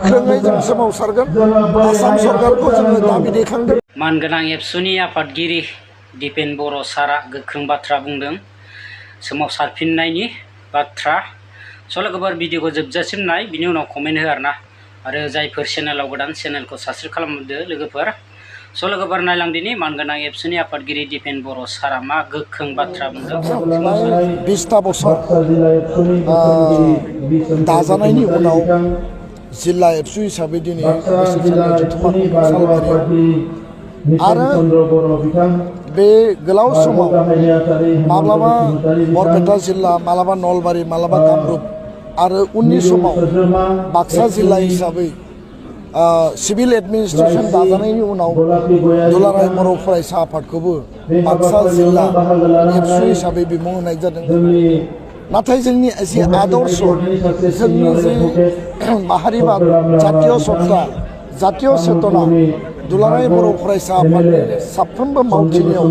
गोख्रोङै जों सोमावसारगोन आसाम सरकारखौ जोङो दाबि दैखांदों। मानगोनां एबसुनि आफादगिरि दिपेन बर' सारा गोख्रों बाथ्रा बुंदों, सोमावसारफिननायनि बाथ्रा। लोगोफोर भिडिअखौ जोबजासिम नाय, बिनि उनाव कमेन्ट हो आरोना। आरो जायफोर चेनेलाव गोदान चेनेलखौ साबस्क्राइब खालामदो लोगोफोर। लोगोफोर नायलांदिनि मानगोनां एबसुनि आफादगिरि दिपेन बर' सारा मा गोख्रों बाथ्रा बुंदों। 20टा बोसोर दाजानायनि उनाव जिल्ला एबसु हिसाबै दिनै आरो बे गोलाव समाव माब्लाबा बरपेटा जिल्ला, मालाबा नलबारि, मालाबा कामरुप आरो उननि समाव बाक्सा जिल्ला हिसाबै सिभिल एडमिनिस्ट्रेशन दाजानायनि उनाव दुलाराय बर' फरायसा आफादखौबो बाक्सा जिल्ला एबसु हिसाबै बिमुं होनाय जादों। नाथाय जोंनि जि आदर्श, जोंनि जि माहारिबाद, जातीय सत्ता, जातीय चेतना, दुलाराय बर' फरायसा आफादनि साफ्रोमबो मावथिनायाव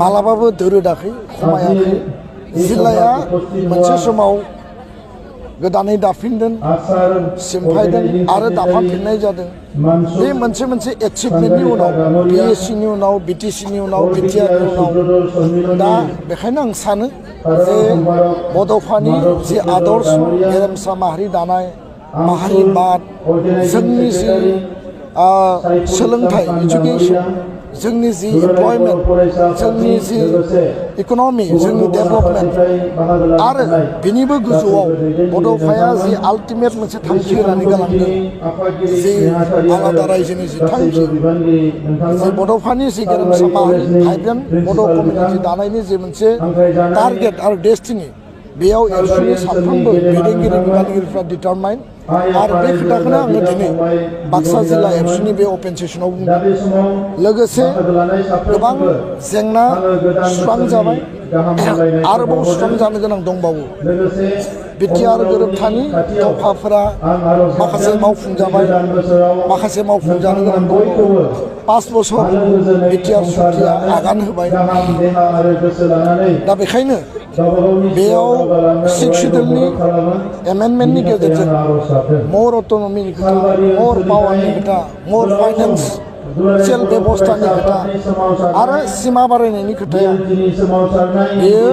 मालाबाबो दोरोदाखै, खमायाखै। जिल्लाया मोनसे समाव गोदानै दाफिनदों, सिमफायदों आरो दाफामफिननाय जादों। बे मोनसे एचिभमेन्टनि उनाव, PSCनि उनाव, BTCनि उनाव, BTRनि उनाव, दा बेखायनो आं सानो जे बड'फानि जि आदर्श, गेरेमसा माहारि दानाय, माहारिबाद, जोंनि जि सोलोंथाइ, इडुकेसन, जोंनि जि एमप्लयमेन्ट, जोंनि जि इक'नमि, जोंनि डेभेलपमेन्ट, आरो बिनिबो गोजौआव बड'फाया जि आल्टिमेट मोनसे थांखि होनानै गालांदों, जि आलादा रायजोनि जि थांखि, जि बड'फानि जि गेरेमसा माहारि, भाइब्रेन्ट बड' कमिउनिटि दानायनि जि मोनसे टारगेट आरो डेस्टिनि, बेयाव एबसुनि साफ्रोमबो दैदेनगिरि बिबानगिरिफ्रा डिटारमाइन। आरो बे खोथाखौनो आङो दिनै बाक्सा जिल्ला एबसुनि बे अपेन सेसनाव बुंदों। लोगोसे गोबां जेंना सुस्रांजाबाय, आरोबाव सुस्रांजानो गोनां दंबावो। बिटिआर गोरोबथानि दफाफोरा माखासे मावफुंजाबाय, माखासे मावफुंजानो गोनां दंबावो। 5 बोसोर बिटिआर सुक्तिया आगान होबाय। दा बेखायनो बेयाव 6 सिडुलनि एमेन्डमेन्टनि गेजेरजों मर अट'नमिनि खोथा, मर पावारनि खोथा, मर फाइनेन्सियेल बेबस्थानि खोथा आरो सिमा बारायनायनि खोथाया बेयो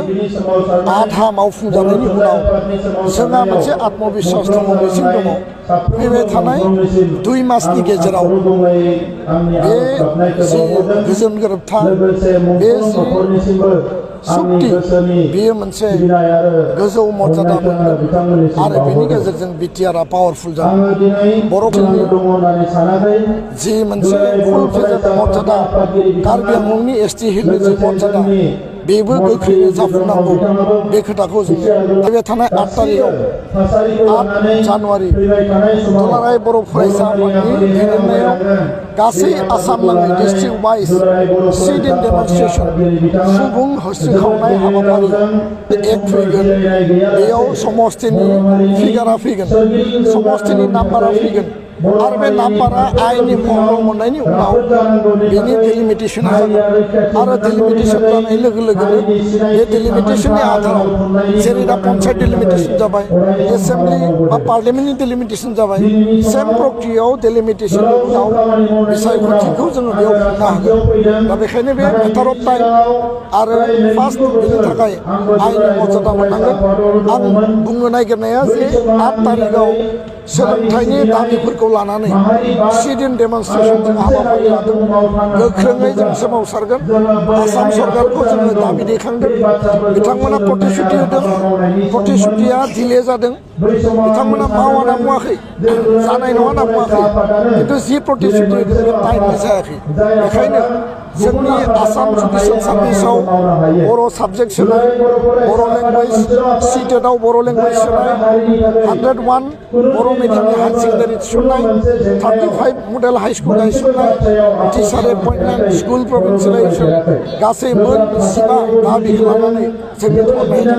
आधा मावफुंजानायनि उनाव जोंहा मोनसे आत्मबिश्वास दङ, मिजिं दङ। फैबाय थानाय 2 मासनि गेजेराव बे जि गोजोन गोरोबथा, बे जि सुक्ति, बेयो मोनसे गोजौ मर्यादा मोनगोन आरो बेनि गेजेरजों बिटिआरआ पावारफुल जागोन। बर'फोरनि जि मोनसे फुल फेजेड मर्यादा, कार्बि आंलंनि एसटि हिलनि जि मर्यादा, बेबो गोख्रैनो जाफुंनांगौ। बे खोथाखौ जोङो फैबाय थानाय 8 तारिखआव, 8 जानुवारि दुलाराय बर' फरायसा आफादनि दैदेननायाव गासै आसाम नाङै डिस्ट्रिक्ट वाइज सिट-इन डेमनस्ट्रेशन, सुबुं होस्रिखावनाय हाबाफारि एक फैगोन। बेयाव समस्तिनि फिगारा फैगोन, समस्तिनि नाम्बारा फैगोन आरो बे नाम्बारा आइननि महराव मोननायनि उनाव बेनि डिलिमिटेसना जागोन। आरो डिलिमिटेसन जानाय लोगो लोगोनो बे डिलिमिटेसननि आधाराव, जेरै दा पन्सायत डिलिमिटेसन जाबाय, एसेम्बलि बा पार्लियामेन्टनि डिलिमिटेसन जाबाय, सेम प्रक्रियायाव डिलिमिटेसननि उनाव बिसायख'थिखौ जोङो बेयाव खुंनो हागोन। दा बेखायनो बे मेटार अफ टाइम आरो फार्स्ट बेनि थाखाय आइननि मर्यादा मोननांगोन। आं बुंनो नागिरनाया जे 8 तारिखआव सोलोंथाइनि दाबिफोरखौ लानानै सिट-इन डेमनस्ट्रेशन जों हाबाफारि लादों। गोख्रोङै जों सोमावसारगोन। आसाम सरकारखौ जोङो दाबि दैखांदों। बिथांमोना प्रतिश्रुति होदों, प्रतिश्रुतिया डिले जादों। बिथांमोना मावा होनना बुङाखै, जानाय नङा होनना बुङाखै, खिन्थु जि प्रतिश्रुति होदों बे टाइमलि जायाखै। बेखायनो जोंनि आसाम जुडिसियेल सार्भिसाव बर' साबजेक्ट सोनाय, बर' लेंगुवेज, सिटेटआव बर' लेंगुवेज सोनाय, 101 बर' मिडियामनि हायार सेकेन्डारि थिसननाय, 35 मडेल हाइ स्कुल गायसननाय, टिचार एपइन्टमेन्ट, स्कुल प्रभिन्सियेलाइजेसन, गासै मोन 15 दाबिखौ लानानै जोंनि धरनाया